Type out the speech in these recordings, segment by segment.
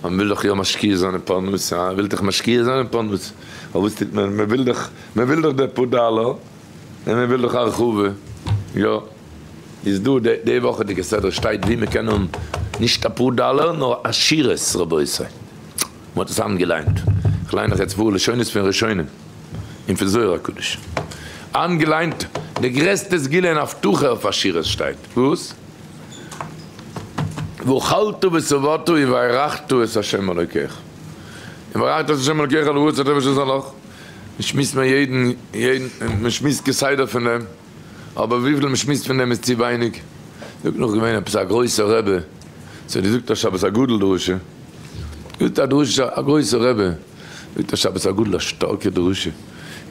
מען וויל דאך יא משקיע זיין אין פרנסה, אה? ווילט דאך משקיע זיין אין פרנסה, אבער וואס טוט מען? מען וויל דאך, מען וויל דאך די פאר דאלער, און מען וויל דאך הרחבה, יא. איז דא די די וואכעדיגע סדרה שטייט ווי מען קען האבן נישט אפאר דאלער נאר עשירות רבותי. מען האט עס היינט געליינט, איך ליין נאך יעצט פאר לשונות פון ראשונים און פון זוהר הקדוש. היינט געליינט די גרעסטע סגולה און הבטחה אויף עשירות שטייט וואס? ואכלת ושבעת וברכת את ה' אלוקיך. וברכת את ה' אלוקיך על הארץ הטובה אשר נתן לך. מען שמועסט מען יעדן יעדן מען שמועסט כסדר פון דעם, אבער וויפיל מען שמועסט פון דעם איז צו ווייניג. זאגט נאך געווען עפעס א גרויסער רבי, ס'האט געזאגט א שבת הגדול דרשה, זאגט א דרשה א גרויסער רבי, זאגט א שבת הגדול א שטארקע דרשה,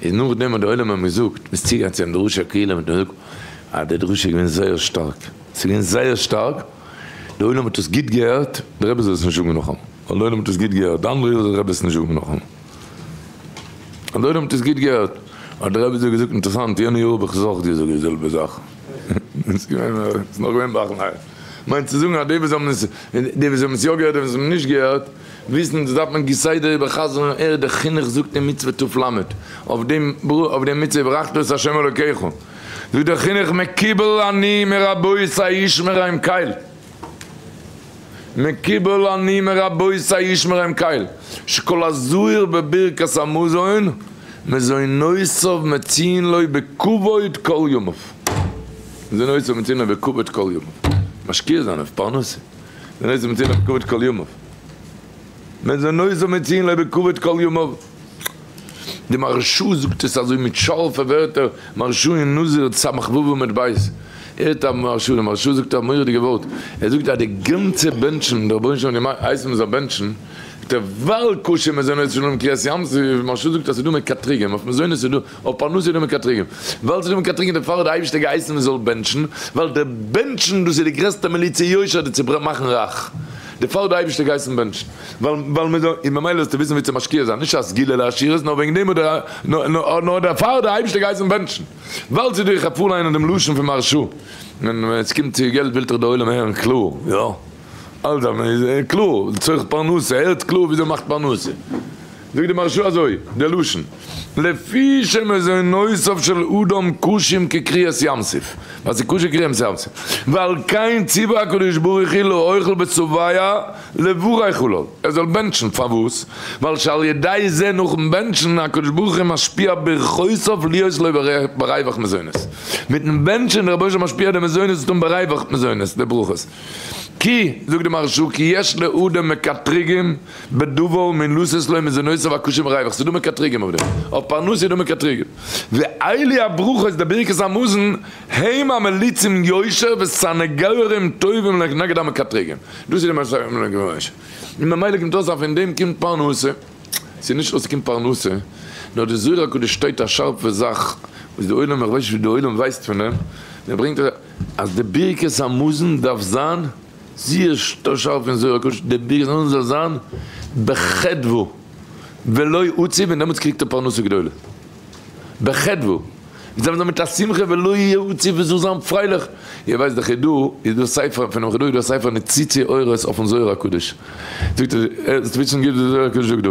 איז נאכדעם האט די עולם אים געזאגט, מ'איז צוגעגאנגען צו אים די ראשי הקהילה האט אים געזאגט אז די דרשה איז געווען זייער שטארק, ס'איז געווען זייער שטארק, די עולם האט עס גוט געהערט, די רבי זאל עס נישט זאגן נאכאמאל, ווייל די עולם האט עס גוט געהערט, די אנדערע יאר זאל די רבי עס נישט זאגן נאכאמאל, ווייל די עולם האט עס גוט געהערט, האט די רבי אזוי געזאגט, אינטערעסאנט, יענע יאר האב איך עס אויך געזאגט די זעלבע זאך, ס'איז נאך געווען באכנהייט, מיינט צו זאגן אז די וואס האבן עס, די וואס האבן עס יא געהערט די וואס האבן נישט געהערט, וויסן דאס דארף מען כסדר איבער חזר'ן ער דער חינוך זאגט אין מצוה תל אויף דעם אויף דעם מצוה וברכת את ה' אלוקיך זאגט דער חינוך מקובל אני מרבותי ישמרם קל מקובל אני מרבותי ישמרם קל שכל הזהיר בברכת המזון מזונותיו מציעין לו בכבוד כל ימיו מזונותיו מציעין לו בכבוד כל ימיו משקיע זיין אויף פרנסה. מזונותיו מציעין לו בכבוד כל ימיו. מזונותיו מציעין לו בכבוד כל ימיו. די מהרשא זאגט עס אזוי מיט שארפע ווערטער, מהרשא אין נזיר ס"ו עמוד ב', הערט א מהרשא, די מהרשא זאגט א מורא'דיגע ווארט, ער זאגט אז די גאנצע בענטשן, דער רבונו של עולם האט געהייסן מען זאל בענטשן, זאגט ער, ווייל קשה מזונות שלהם קריעת ים סוף, מהרשא זאגט אז ס'איז דא מקטריגים, אויף מזונות איז דא, אויף פרנסה איז דא מקטריגים, ווייל ס'איז דא מקטריגים דערפאר האט די אייבערשטער געהייסן מען זאל בענטשן, ווייל דער בענטשן דאס איז די גרעסטע מליצה יושר די צו מאכן רייך, דערפאר האט די אייבערשטער געהייסן בענטשן, ווייל ווייל מען זאל, און ממילא זאלסטו וויסן ווי צו משקיע זיין, נישט א סגולה לעשירות, נאר וועגן דעם האט דער, נאר דערפאר האט דער אייבערשטער געהייסן בענטשן, ווייל ס'איז דא, איך האב פארליינען דעם לשון פון מהרשא, ווען עס קומט צו געלט ווילט דאך דער עולם הערן קלאר, יא, אלזא, קלאר, לצורך פרנסה, הערט קלאר וויאזוי מ'מאכט פרנסה. זאגט די מהרשא אזוי, די לשון, לפי שמזונותיו של אדם קשים כקריעת ים סוף, ווייל ס'איז קשה כקריעת ים סוף, ועל כן ציווה הקדוש ברוך הוא לאוכל בשבע לברך עליו, ער זאל בענטשן, פארוואס? ווייל שעל ידי זה נאכן בענטשן הקדוש ברוך הוא משפיע ברכותיו להיות לו בריווח מזונות, מיטן בענטשן איז דער רבונו של עולם משפיע די מזונות און בריווח מזונות, די ברכות. כי, זאגט די מהרשא, כי יש לאדם מקטריגים בדבר מלתת לו מזונותיו הקשים בריווח, ס'איז דא מקטריגים אויף דעם, אויף פרנסה איז דא מקטריגים, ואלו הברכות די ברכת המזון הם המליצים יושר וסנגורים טובים נגד המקטריגים, דאס איז די מהרשא, און ממילא קומט אויס אז פון דעם קומט פרנסה, ס'איז נישט נאר ס'קומט פרנסה, נאר די זוהר הקדוש שטייט א שארפע זאך וואס די עולם, איך ווייס נישט ווי די עולם ווייסט פון דעם, ער ברענגט אז די ברכת המזון דארף זיין זיער שארף אין זוהר הקדוש, די ברכת המזון זאל זיין בחדוה ולא עצב און דעמאלטס קריגט ער פרנסה גדולה, בחדוה, עס דארף זיין מיט א שמחה ולא יהיה עצב עס זאל זיין פרייליך, איר ווייסט די חידא איז דא ספר פונעם חידא איז דא ספר ניצוצי אורות אויפן זוהר הקדוש, זאגט ער, זאלסט וויסן גוט וואס די זוהר הקדוש זאגט דא,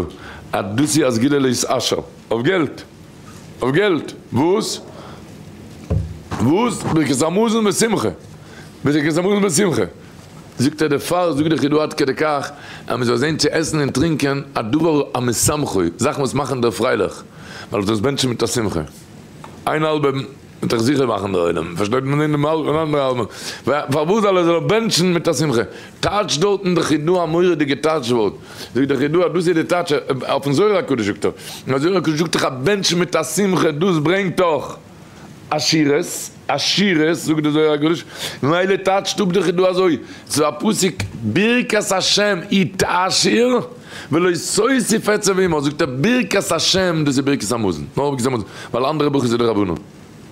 אז דאס איז א סגולה להתעשר אויף געלט. אויף געלט? וואס? וואס? ברכת המזון בשמחה! ברכת המזון בשמחה! זאגט ער דערפאר זאגט דער חידא עד כדי כך אז מען זאל זען צו עסן און טרינקען א דבר המשמחו, זאכן וואס מאכן דיר פרייליך, ווייל דאס בענטשן מיט א שמחה. איין האלבע וועט דאך זיכער מאכן דער עולם, פארשטייט מען און דעם אנדערע האלבע, פארוואס זאל ער זאל בענטשן מיט א שמחה? טייטש דארטן דער חידא א מורא'דיגע טייטש ווארט. זאגט דער חידא אז דאס איז די טייטש אויפן זוהר הקדוש זאגט ער, און זוהר הקדוש זאגט דאך אז בענטשן מיט א שמחה דאס ברענגט דאך עשירות, עשירות זאגט דער זוהר הקדוש, ממילא טייטשט אפ דער חידא אזוי, ס'איז א פסוק ברכת השם היא תעשיר ולא תוסיף עצב עמה, זאגט ער ברכת השם דאס איז ברכת המזון, נאר ברכת המזון, ווייל אנדערע ברכות איז דרבנן.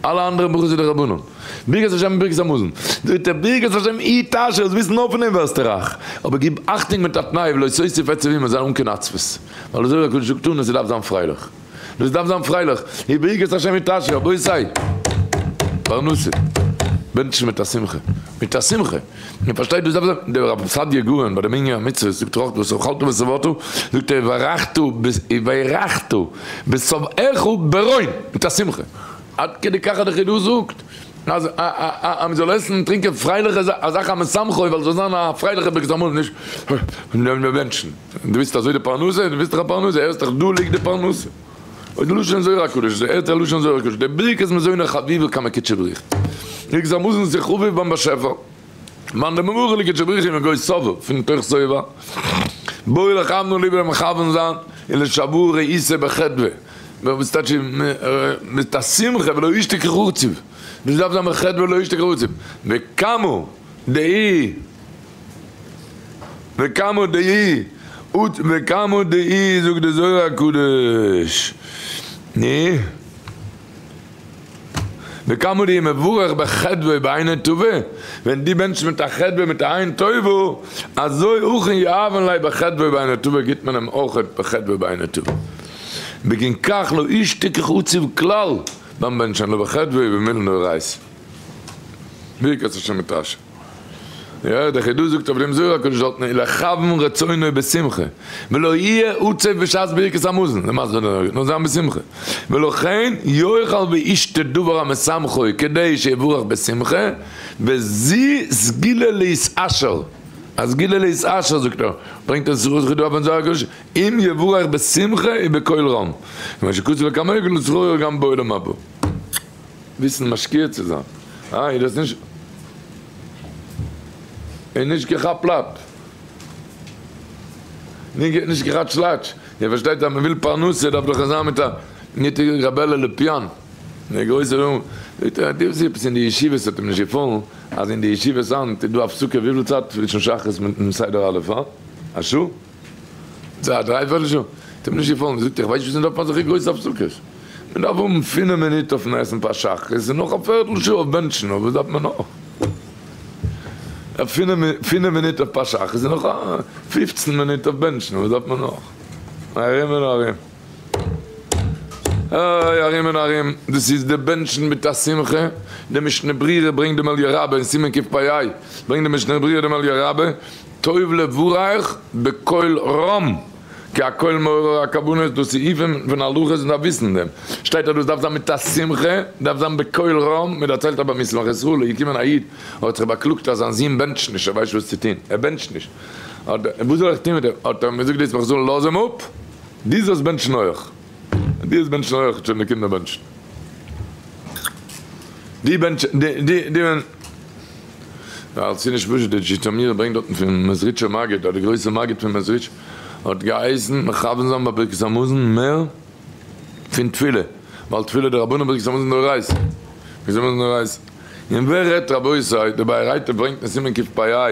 אלע אנדערע ברכות איז דרבנן. ברכת השם און ברכת המזון. זאגט ער ברכת השם היא תעשיר, זאלסט וויסן נאר פון דעם ווערסטו רייך. אבער גיב אכטונג מיט א תנאי ולא תוסיף עצב עמה זיי אן קיין עצבות. ווייל אזוי ווי הקדוש זאגט אן אז ס'דארף זיין פרייליך. דאס דארף זיין פרייליך. היא ברכת השם היא תעשיר. רבותי! פרנסה. בענטשן מיט א שמחה, מיט א שמחה, מען פארשטייט דאס דארף זיין, דער רב סעדיה גאון ביי די מנין המצוות זאגט ער אויך דאס אכלת ושבעת, זאגט ער וברכת וברכת בשבעך ברום, מיט א שמחה, עד כדי כך אז די חידא זאגט אז אז מען זאל עסן און טרינקען פרייליכע א זאך המשמחו ווייל עס זאל זיין א פרייליכע ברכת המזון נישט בענטשן, דו ווילסט אזוי די פרנסה, דו ווילסט דאך א פרנסה, הערסט דאך דא ליגט די פרנסה. אוי די לשון זוהר הקדוש, די ערטער לשון זוהר הקדוש, די ברכת מזונא חביבא קמי קודשא בריך הוא, זיי מוזן זיך חביב ביים באשעפער, מאן דמברך לקודשא בריך הוא מגוי סבא פון תוך שובע, בואי לכוונא ליבא מכוון זיין און לשבור ראיסה בחדוה, וואס טייטש מיט א שמחה ולא ישתכח רציף, דאס דארף זיין בחדוה ולא ישתכח רציף, וכמה דאי. וכמה דאי אות וכמה דאי זאגט די זוהר הקדוש ני וכמה דאי מברך בחדוה ובעינא טבא ווען דו בענטשסט מיט א חדוה מיט א עין טובה אזוי אכן יהבן ליה בחדוה ובעינא טבא גיט מען אים אויכעט בחדוה ובעינא טבא בגין כך לא ישתכח עצוב כלל ביים בענטשען לא בחדוה ובמילין דאורייתא ברכת השם מיט רשי. יא, דער חידא זאגט אויף דעם זוהר הקדוש דארטן ולכוון רצונו בשמחה, ולא יהיה עצב בשעת ברכת המזון, זה מסביר דער נוגע, נאר זיין בשמחה, ולכן יאכל וישתה דבר המשמחו כדי שיברך בשמחה, וזו סגולה להתעשר, א סגולה להתעשר זאגט ער, ברענגט ער זכות חידא אויפן זוהר הקדוש, אם יברך בשמחה ובקול רם, כמו שכתוב לקמא גלו גם בעולם הבא. וויסן משקיע צו זיין. אה, איז דאס נישט. איז נישט געכאפט פלאפ. נישט געכאפט שלאטש. איר פארשטייט אז מ'וויל פרנסה דארף דאך עס זיין מיט א ניטיגע גרבעלע לפיאן. דער גרויסער רב זאגט ער, דו ווייסט עפעס אין די ישיבות האט אים נישט געפאלן אז אין די ישיבות היינט איז דא הפסקה וויפיל צייט צווישן שחרית מיטן סדר א' הא? א שעה? צו א דרייפערטל שעה? האט אים נישט געפאלן, זאגט ער איך ווייס נישט וואס מען דארף אזעלכע גרויסע הפסקות, מען דארף האבן פינף מינוט אויפן עסן פאר שחרית און נאך א פערטל שעה אויף בענטשן, אויף וואס דארף מען נאך? פינף מינוט אויף פאר שחרית און נאך א פופצן מינוט אויף בענטשן, וואס דארף מען נאך? ארום און ארום. איי ארום און ארום, דאס איז די בענטשן מיט א שמחה, די משנה ברורה ברענגט דעם אליה רבה אין סימן קפ ה, ברענגט די משנה ברורה דעם אליה רבה, טוב לברך בקול רם, כי הקול מעורר הכוונות, דאס איז סעיפים פון הלכות און דארף וויסן דעם, שטייט אז דאס דארף זיין מיט א שמחה, דארף זיין בקול רם, מען דערציילט אז ביים ישמח ישראל איז געקומען א איד, האט זיך באקלאגט אז זיין זון בענטשט נישט, ער ווייסט נישט וואס צו טון, ער בענטשט נישט, האט וואס זאל איך טון מיט אים, האט ער אים געזאגט די ישמח ישראל לאז אים אפ, דו זאלסט בענטשן אויך, דו זאלסט בענטשן אויך, שוין די קינדער בענטשן, דו בענטש, דו דו. ווייל ס'איז נישט פשוט, די זשיטאמירער ברענגט דארטן פון מעזריטשער מגיד אז די גרויסע מגיד פון מעזריטש האט געהייסן מכוון זיין ביי ברכת המזון מער פון תפילה, ווייל תפילה דרבנן ברכת המזון דאורייתא, ברכת המזון דאורייתא. און ווער רעדט רבותי, די באר היטב ברענגט אין סימן קפ ה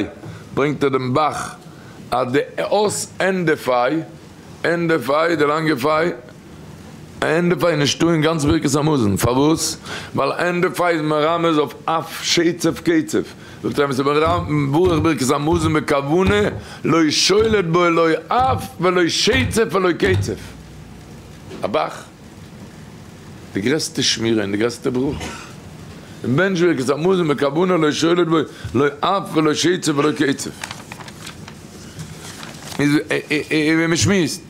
ברענגט ער דעם בח אז די אות ענדע פיי, ענדע פיי, די לאנגע פיי, ענדע פיי איז נישטא אין גאנץ ברכת המזון, פארוואס? ווייל ענדע פיי איז מרמז אויף אף שצף קצף, זאגט רבי ס'איז מברך ברכת המזון בכוונה לא שולט בו לא אף ולא שצף ולא קצף, א ב"ח, די גרעסטע שמירה און די גרעסטע ברכה, און בענטש ברכת המזון בכוונה לא שולט בו לא אף ולא שצף ולא קצף, איז ווי מ'שמועסט.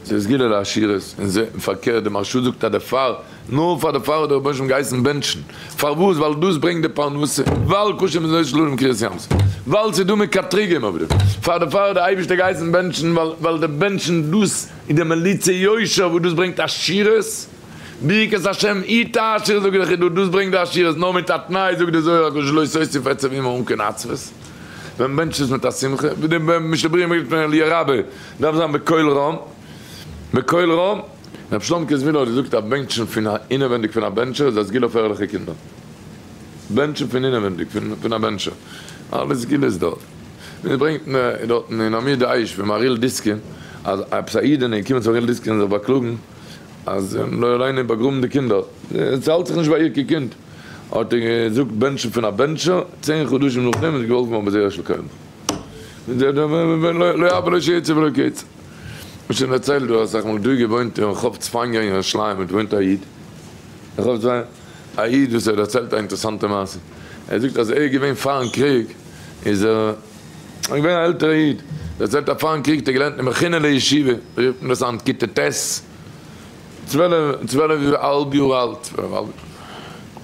ס'איז סגולה לעשירות, און זע, פארקערט, די מהרשא זאגט אז דערפאר, נאר פאר דערפאר האט דער רבונו של עולם געהייסן בענטשן, פארוואס? ווייל דאס ברענגט די פרנסה, ווייל קשה מזונות של אדם קריעת ים סוף, ווייל ס'איז דא מקטריגים אויף דעם, פאר דערפאר האט דער אייבערשטער געהייסן בענטשן, ווייל ווייל די בענטשן דאס איז די מליצה יושר וואס דאס ברענגט עשירות, ברכת השם היא תעשיר זאגט דער חידא, דאס ברענגט די עשירות, נאר מיט א תנאי זאגט דער זוהר הקדוש לא תוסיף עצב עמה אן קיין עצבות, ווען מ'בענטשט עס מיט א שמחה, ווי די משנה ברורה ברענגט פון אליה רבה. דארף זיין בקול רם, בקול רם, רבי שלומקע זוויהלער האט געזאגט אז בענטשן פון אינעווענדיג פון א בענטשער איז א סגולה אויף ערליכע קינדער, בענטשן פון אינעווענדיג פון א בענטשער, אלע סגולות דארט, מען ברענגט דארטן אין עמוד האש פון מהריל דיסקין אז עפעס א אידענע איז געקומען צו מהריל דיסקין זיך באקלאגן אז לא עלינו באגראבן די קינדער, עס האלט זיך נישט ביי איר קיין קינד, האט ער געזאגט בענטשן פון א בענטשער, צען חדשים נאכדעם איז געהאלפן געווארן בזרע של קיימא. לא אב ולא שיצא ולא קץ. כ'האב שוין דערציילט דא אסאך מאל, דא געוואוינט אין רחוב צפניה אין ירושלים האט געוואוינט א איד, רחוב צפניה. א איד וואס ער דערציילט א אינטערעסאנטע מעשה, ער זאגט אז ער איז געווען פארן קריג איז ער געווען א עלטערע איד, דערציילט אז פארן קריג האט ער געלערנט אין מכינה לישיבה, ווי רופט מען דאס היינט כיתה ט', 12 צוועלף האלב יאר אלט,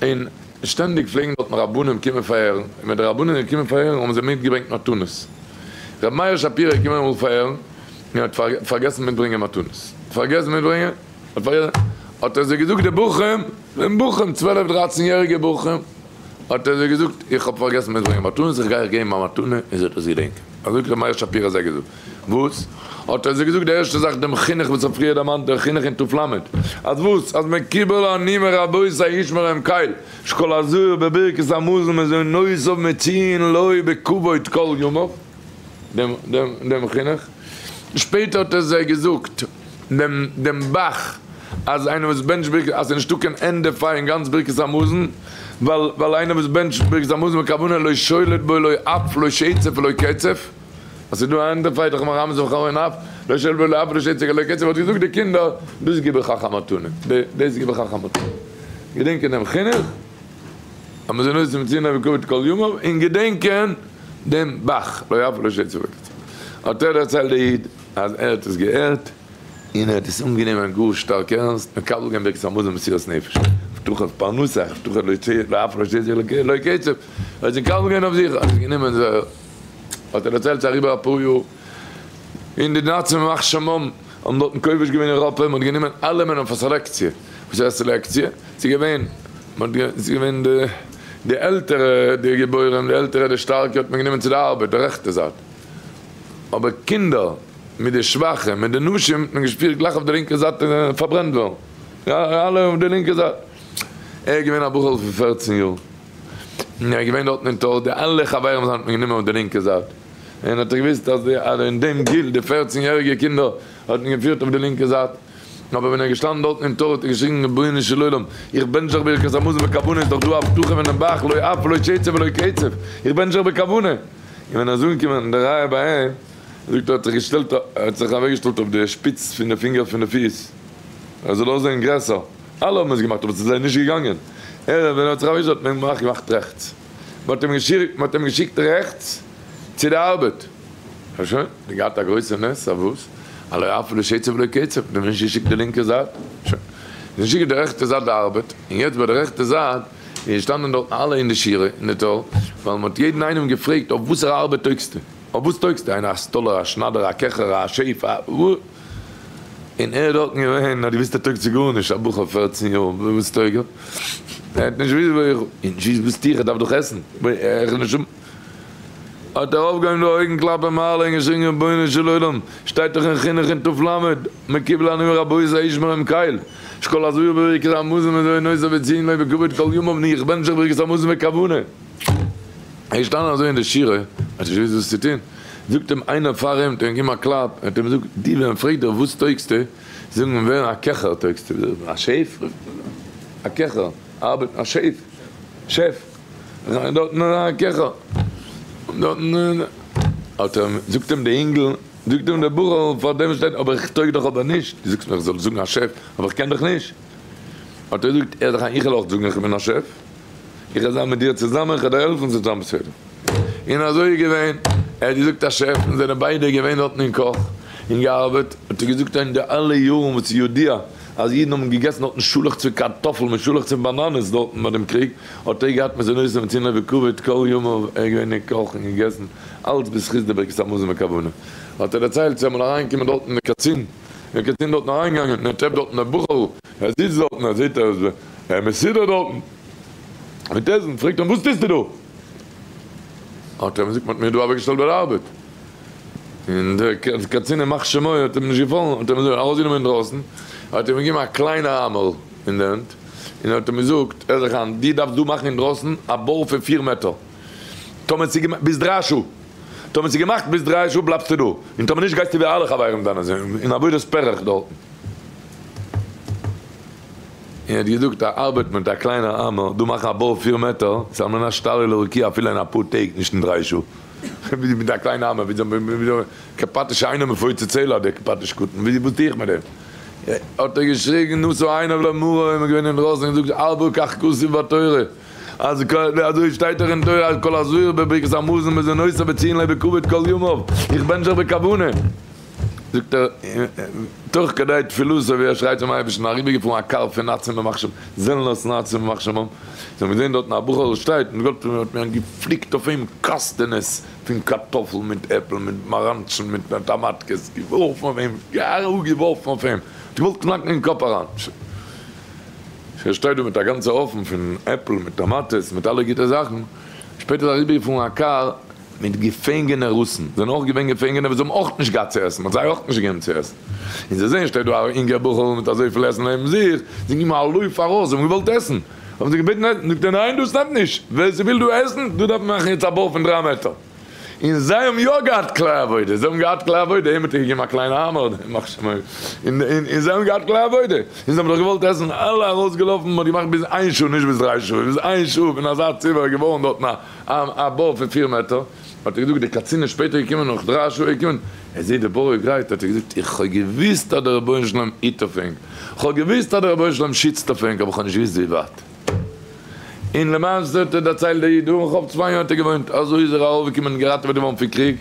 און שטענדיג פלעגן דארטן רבנים קומען פארהערן, און ווען די רבנים זענען געקומען פארהערן האבן זיי מיטגעברענגט מתנות, ר' מאיר שפירא איז געקומען אמאל פארהערן און האט פארגעסן מיטברענגען מתנות, פארגעסן מיטברענגען, האט ער זיי געזאגט די בחורים, און בחורים 12 13 יעריגע בחורים, האט ער זיי געזאגט איך האב פארגעסן מיטברענגען מתנות, איך גיי אייך געבן א מתנה איר זאלט עס געדענקען, אזוי האט ר' מאיר שפירא זיי געזאגט, וואס? האט ער זיי געזאגט די ערשטע זאך דעם חינוך וואס איך האב פריער דערמאנט, דער חינוך אין ת"ל, אז וואס? אז מקובל אני מרבותי ישמר קל, שכל הזהיר בברכת המזון מזונותיו מציעין לו בכבוד כל ימיו, דעם חינוך, שפעטער האט ער זיי געזאגט דעם ב"ח אז איינער וואס בענטשט ברכת אז ס'איז נישטא קיין ענדע פאר אין גאנץ ברכת המזון, ווייל איינער וואס בענטשט ברכת המזון בכוונה לא שולט בו לא אף לא שצף ולא קצף, אז ס'איז דא א ענדע פאר איז דאך מרמז אויף חרון אף, לא שולט בו לא אף לא שצף ולא קצף, האט געזאגט די קינדער דאס גיב איך אייך א מתנה, דאס גיב איך אייך א מתנה, געדענקען דעם חינוך אז מזונות מציעין לו בכבוד כל ימיו, און געדענקען דעם ב"ח לא אף ולא שצף ולא קצף. האט ער דערציילט די איד אז ער האט עס געהערט און ער האט עס אנגענומען גאר שטארק ערנסט, מקבל געווען ברכת המזון במסירות נפש, הבטחה אויף פרנסה, הבטחה לא אף ולא שצף ולא קצף, ער האט עס מקבל געווען אויף זיך, האט עס גענומען זייער, האט ער דערציילט ס'איז אריבער אפאר יאר, און די נאצים ימח שמם האבן דארטן כובש געווען אירופה, מען האט גענומען אלעמען אויף א סעלעקציע, וואס איז א סעלעקציע? ס'איז געווען, מען האט, ס'איז געווען די די עלטערע, די גיבורים, די עלטערע, די שטארקע האט מען גענומען צו די ארבעט, די רעכטע זייט, אבער קינדער מיט די שוואכע, מיט די נשים האט מען געשפירט גלייך אויף די לינקע זייט פארברענט ווערן, אלע אויף די לינקע זייט. ער איז געווען א בחור'ל פון 14 יאר, און ער איז געווען דארטן אין תור, די אלע חברים זיינע האט מען גענומען אויף די לינקע זייט, און האט ער געוואוסט אז די אז אין דעם גיל, די 14 יעריגע קינדער האט מען געפירט אויף די לינקע זייט. אבער ווען ער איז געשטאנען דארטן אין תור האט ער געשריגן רבונו של עולם, איך בענטש דיך ברכת המזון בכוונה, איז דאך דא א הבטחה פונעם ב"ח לא אף ולא שצף ולא קצף, איך בענטש דיך בכוונה. און ווען ער איז אנגעקומען אין די רייע ביי אים, זאגט ער האט זיך געשטעלט, ער האט זיך אוועקגעשטעלט אויף די שפיץ פון די פינגער פון די פיס, ער זאל אויסזען גרעסער, אלע האבן עס געמאכט אבער ס'איז זיי נישט געגאנגען, ער ווען ער האט זיך אוועקגעשטעלט האט מען אים געמאכט רעכטס, מען האט אים געשיקט רעכטס צו די ארבעט. נו שוין, האט געהאט א גרויסע נס, אויף וואס? לא אף ולא שצף ולא קצף, האט אים נישט געשיקט די לינקע זייט, שוין, איז געשיקט די רעכטע זייט די ארבעט, און יעצט ביי די רעכטע זייט איז געשטאנען דארטן אלע אין די שורה אין די תור, ווייל מען האט יעדן איינעם געפרעגט אויף וואסערע ארבעט טויגסטו, אויף וואס טויגסטו, איינער א סטאלער, א שניידער, א קעכער, א שעף, א וואו, און ער איז דארטן געווען, האט געוואוסט ער טויג צו גארנישט, א בחור 14 יאר, וואס טויג ער? ער האט נישט געוואוסט, און נישט געוואוסט וואס טו איך, איך דארף דאך עסן, איך נישט האבן. האט ער אויפגעהויבן די אויגן כלפי מעלה און געשריגן רבונו של עולם, שטייט דאך אין חינוך אין ת"ל, מקובל אני מרבותי ישמר קל, שכל הזהיר בברכת המזון מזונותיו מציעין לו בכבוד כל ימיו נו איך בענטש דיך ברכת המזון בכוונה. ער איז געשטאנען אזוי אין די שורה, האט נישט געוואוסט וואס צו טון, זאגט אים איינער פאר אים, האט אים געגעבן א קלאפ, און האט אים געזאגט, דו ווען מ'פרעגט דיך וואס טויגסטו, זאג מיר ווערן א קעכער טויגסטו, א שעף? א קעכער, ארבעטן, א שעף, שעף. דארטן א קעכער, דארטן האט ער, זאגט אים די אינגל, זאגט אים דער בחור פאר דעם שטייט, אבער איך טויג דאך אבער נישט, דו זאגסט מיר איך זאל זאגן א שעף, אבער איך קען דאך נישט. האט ער געזאגט, ער זאך איך וועל אויך זאגן איך בין א שעף, איך וועל זיין מיט דיר צוזאמען, איך וועל דיר העלפן ס'וועט זיין בסדר. און אזוי איז געווען, ער האט געזאגט א שעף, און זענען ביידע געווען דארטן אין קאך און געארבעט, האט ער געזאגט אין די אלע יארן וואס ידוע אז אידן האבן געגעסן דארטן שאלעכץ פון קארטאפל מיט שאלעכץ פון באנאנעס דארטן ביי דעם קריג, האט ער געהאט מזונות ומציעין לו בכבוד כל ימיו, ער איז געווען אין קאך און געגעסן אלץ בזכות די ברכת המזון בכוונה. האט ער דערציילט ס'איז אמאל אריינגעקומען דארטן די קצין, דער קצין דארטן אריינגעגאנגען און ער טרעפט דארטן דער בחור, ער זיצט דארטן, ער זעט ער איז מסודר דארטן מיט עסן, פרעגט אים וואס טוסטו דא? האט ער אים געזאגט מ'האט מיר דא אוועקגעשטעלט ביי די ארבעט. און דער קצין ימח שמו האט אים נישט געפאלן, האט אים ארויסגענומען אינדרויסן, האט אים געגעבן א קליינע האמער אין די הענט, און האט אים געזאגט, הער זיך איין, דו דארפסט דא מאכן אינדרויסן א בור פון פיר מעטער, טאמער ס'איז געמאכט ביז דריי שעה, טאמער ס'איז געמאכט ביז דריי שעה בלייבסטו דא, און טאמער נישט גייסטו ווי אלע חברים דיינע זענען, אין עבודת פרך דארטן. און ער האט געזאגט, א ארבעט מיט א קליינע האמער, דא מאכן א בור פיר מעטער, ס'איז על מנת שתעלה לרקיע אפילו אין אפאר טעג, נישט אין דריי שעה. מיט א קליינע האמער, ווי זאל מען, כפטיש שאינו מפוצץ אלא די כפטיש קטן, ווי וואס טו איך מיט דעם? האט ער געשריגן נשא עיניו למרום און געווען אינדרויסן און געזאגט ארבעה כך כתוב בתורה אז אזוי שטייט דאך אין תורה אז כל הזהיר בברכת המזון מזונותיו מצויין לו בכבוד כל ימיו, איך בענטש דיך בכוונה. זאגט ער, תוך כדי תפילתו ווי ער שרייט צום אייבערשטן, אריבערגעפארן א קאר פון נאצים ימח שמם, זעלנערס נאצים ימח שמם, זיי האבן געזען דארטן א בחור'ל שטייט, און גאט האט מיר געפליקט אויף אים קאסטענעס פון קארטאפל מיט עפל מיט מאראנצן מיט טאמאטקעס, געווארפן אויף אים, געווארפן אויף אים, האט געוואלט קנאקן אין קאפ אריין. ער שטייט דא מיט א גאנצע הויפן פון עפל מיט טאמאטעס מיט אלע גוטע זאכן, שפעטער איז אריבערגעפארן א קאר מיט געפענגענע רוסן, זענען אויך געווען געפענגענע וואס האבן אויך נישט געהאט צו עסן, מ'האט זיי אויך נישט געגעבן צו עסן, און זיי זעען שטייט דא א אינגער בחור מיט אזויפיל עסן נעבן זיך, זיי געבן א לויף ארויס, זיי האבן געוואלט עסן, האבן זיי געבעטן עסן, זאגט ער ניין דאס נעמט נישט, ווער ס'וויל דא עסן, דא דארף מען מאכן יעצט א בור פון דריי מעטער. און זיי האבן יא געהאט כלי עבודה, זיי האבן געהאט כלי עבודה, אים האט ער געגעבן א קליינע האמער, ימח שמו, און זיי האבן געהאט כלי עבודה, און זיי האבן דאך געוואלט עסן, אלע ארויסגעלאפן, מען האט געמאכט ביז איין שעה, נישט ביז דריי שעה, ביז איין שעה פון אזא ציבור איז געווארן דארטן א בור פון פיר מעטער, האט ער געזאגט, די קצין איז שפעטער געקומען, נאך דריי שעה איז געקומען, ער זעט די בור איז גרייט, האט ער געזאגט, איך האב געוואוסט אז דער רבונו של עולם היט אויף ענק, איך האב געוואוסט אז דער רבונו של עולם שיצט אויף ענק, אבער איך האב נישט געוואוסט ווי ווייט. און למעשה האט ער דערציילט די איד, און כ'האב צוויי יאר האט ער געוואוינט, אזוי איז ער ארויפגעקומען און געראטעוועט געווארן פון קריג,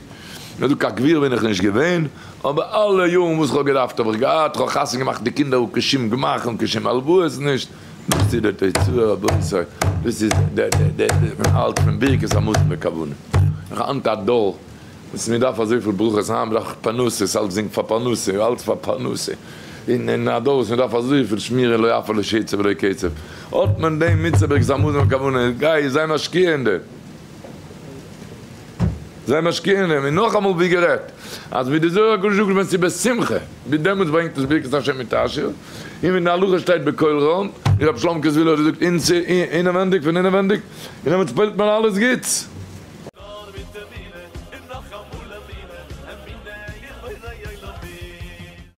ער זאגט קיין גביר בין איך נישט געווען, אבער אלע יארן וואס כ'האב געדארפט האב איך געהאט, כ'האב חתונה געמאכט די קינדער אן קיין שום גמח און קיין שום הלוואות נישט, דאס איז די תוצאה רבותי, דאס איז די די די מען האלט פון ברכת המזון בכוונה, נאך היינט א דור וואס מען דארף אזויפיל ברכות, היינט דארף איך פרנסה, ס'אלץ דינגט פאר פרנסה, אלץ פאר פרנסה. און אין א דור וואס מען דארף אזויפיל שמירה לא עפר לא שצף ולא קצף, האט מען דעם מצוה ברכת המזון בכוונה, גיי זיי משקיע אין דעם, זיי משקיע אין דעם, און נאכאמאל ווי גערעדט, אז ווי די זוהר הקדוש זאגט ווען ס'איז בשמחה, ווי דעמאלטס ברענגט עס ברכת השם מתעשיר, און ווי אין די הלכה שטייט בקול רם, ווי רבי שלומ'קע זוויהלער האט געזאגט אינעווענדיג פון אינעווענדיג, און דעמאלטס פועל'ט מען אלעס גוטס.